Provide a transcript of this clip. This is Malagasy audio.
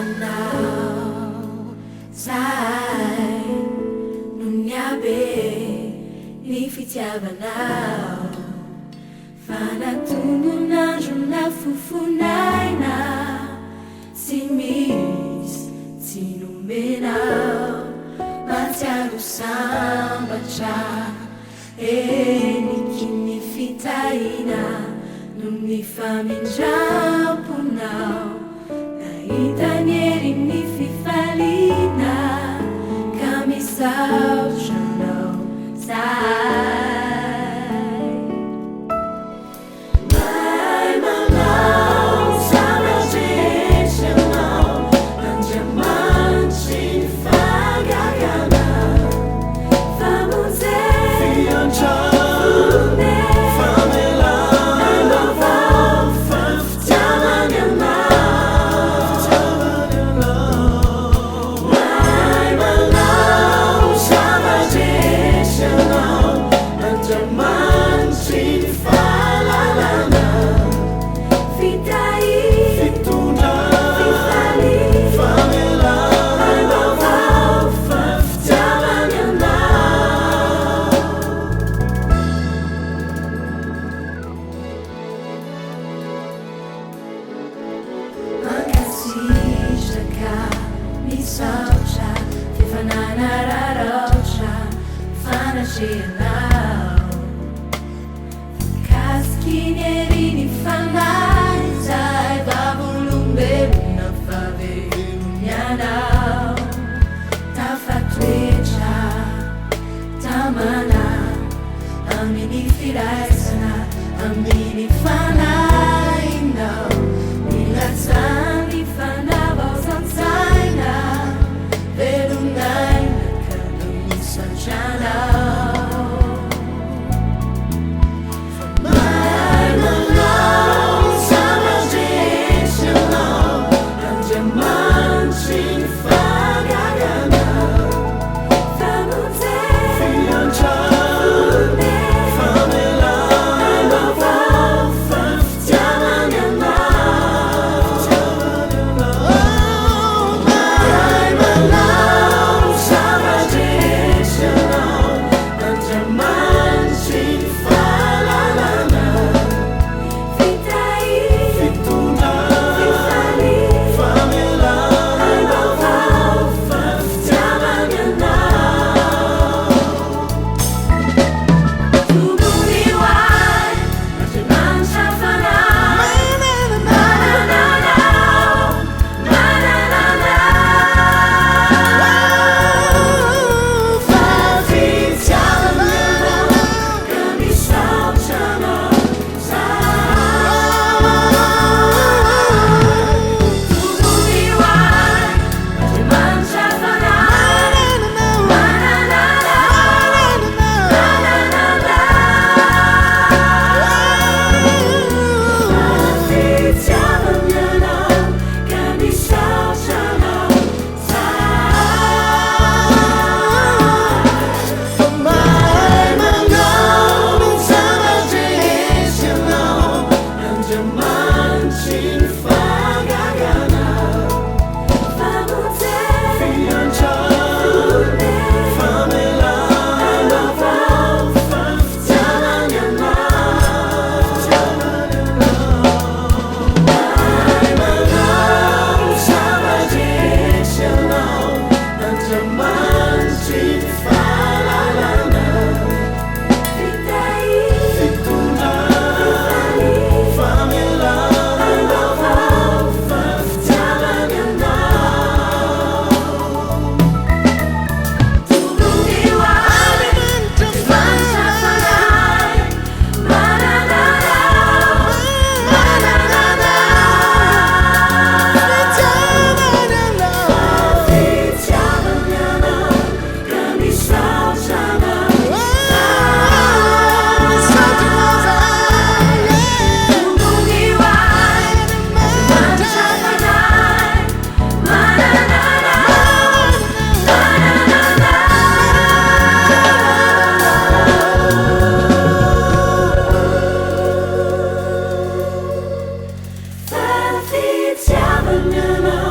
Misaotra anao zahay noho ny habe ny fitiavanao fa na tonon'andro na fofon'aina tsy misy tsy nomenao mahatsiaro sambatra heniky ny fitahiana noho ny famindram-ponao nahita ny herin'ny fifaliana ka misaotra anao zahay. Mahay manao zava-drehetra ianao, Andriamanitry ny fahagagana, famonjena, famelana, vaovao, fitiavana ianao. Mahay manao zava-drehetra ianao, Andriamanitry ny fahalalana, fitahiana, fifaliana, vaovao, fitiavana ianao. Mankasitraka, misaotra f'efa nanararaotra fanatrehanao. Voakasiky ny herin'ny Fanahy izahay vavolombelona fa velona ianao. Tafatoetra tamana amin'ny firaisana amin'ny Fanahinao. Nilatsahan'ny fanavaozan-tsaina, velon'aina ka misaotra anao. Fa mahay manao zava-drehetra ianao, Andriamanitry ny fahagagana. Famonjena, famelana, vaovao, fitiavana ianao. Mahay manao zava-drehetra ianao, Andriamanitry ny fahalalana. Fitahiana, fifaliana, vaovao, fitiavana ianao. Tompony ho ahy, Andriamanitra Fanahy, manana Anao, manana Anao. Fa fitiavana Ianao, ka misaotra Anao zahay. Tompony ho ahy, Andriamanitra Fanahy, manana Anao, manana Anao. Fa fitiavana Ianao, ka misaotra Anao zahay. Fa mahay manao ny zava-drehetra Ianao, Andriamanitry ny fahagagana. Famonjena, famelana, vaovao, fitiavana Ianao. Mahay manao zava-drehetra Ianao, Andriamanitry ny fahalalana. Fitahiana, famelana, vaovao, fitiavana Ianao. Tompony ho ahy, Andriamanitra Fanahy, manana Anao, manana Anao. Fitiavana Ianao, ka misaotra Anao zahay. Tompony ho ahy, Andriamanitra Fanahy, manana Anao, manana Anao. Fa fitiavana Ianao.